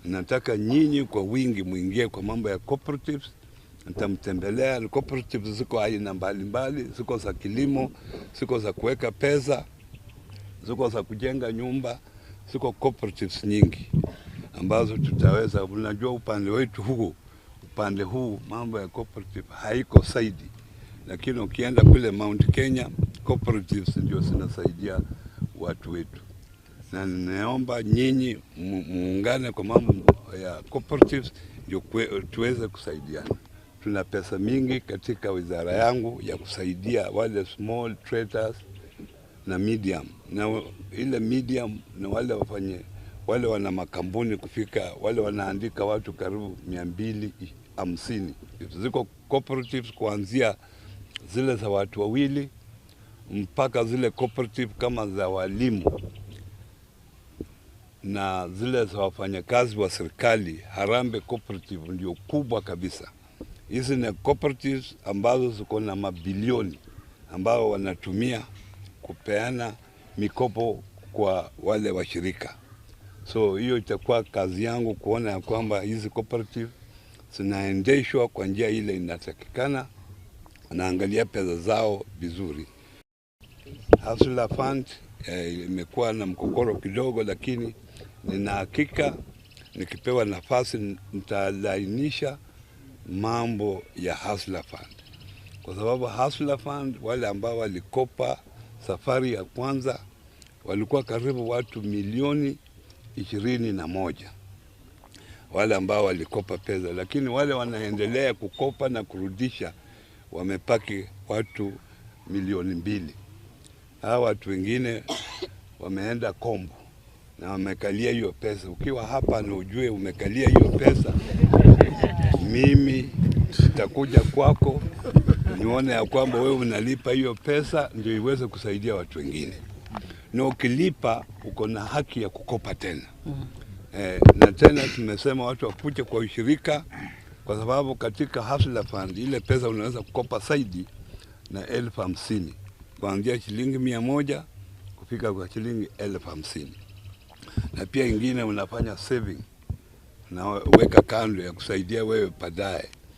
Nataka nyinyi kwa wingi muingie kwa mambo ya cooperatives. Nitamtembelea. Cooperatives ziko aina mbalimbali, ziko za kilimo, ziko za kuweka pesa, ziko za kujenga nyumba, ziko cooperatives nyingi ambazo tutaweza. Unajua upande wetu huu, upande huu mambo ya cooperative haiko saidi, lakini ukienda kule Mount Kenya cooperatives ndio zinasaidia watu wetu, na ninaomba nyinyi muungane kwa mambo ya cooperatives ndio tuweze kusaidiana. Tuna pesa mingi katika wizara yangu ya kusaidia wale small traders na medium, na ile medium na wale wafanye, wale wana makampuni kufika, wale wanaandika watu karibu 250. Ziko cooperatives kuanzia zile za watu wawili mpaka zile cooperative kama za walimu na zile za wafanyakazi wa serikali. Harambee Cooperative ndio kubwa kabisa. Hizi ni cooperatives ambazo ziko na mabilioni ambao wanatumia kupeana mikopo kwa wale washirika. So hiyo itakuwa kazi yangu kuona ya kwamba hizi cooperative zinaendeshwa kwa njia ile inatakikana, naangalia pesa zao vizuri. Hustler Fund imekuwa na mkokoro kidogo, lakini nina hakika nikipewa nafasi nitalainisha mambo ya Hustler Fund, kwa sababu Hustler Fund wale ambao walikopa safari ya kwanza walikuwa karibu watu milioni 21, wale ambao walikopa pesa, lakini wale wanaendelea kukopa na kurudisha wamebaki watu milioni 2. Hawa watu wengine wameenda kombo na wamekalia hiyo pesa. Ukiwa hapa na ujue umekalia hiyo pesa, mimi sitakuja kwako nione ya kwamba wewe unalipa hiyo pesa ndio iweze kusaidia watu wengine, na ukilipa uko na haki ya kukopa tena. Na tena tumesema watu wakuje kwa ushirika, kwa sababu katika Hustler Fund ile pesa unaweza kukopa zaidi na 50,000, kuanzia shilingi 100 kufika kwa shilingi 50,000. Na pia ingine unafanya saving, unaweka kando ya kusaidia wewe baadaye.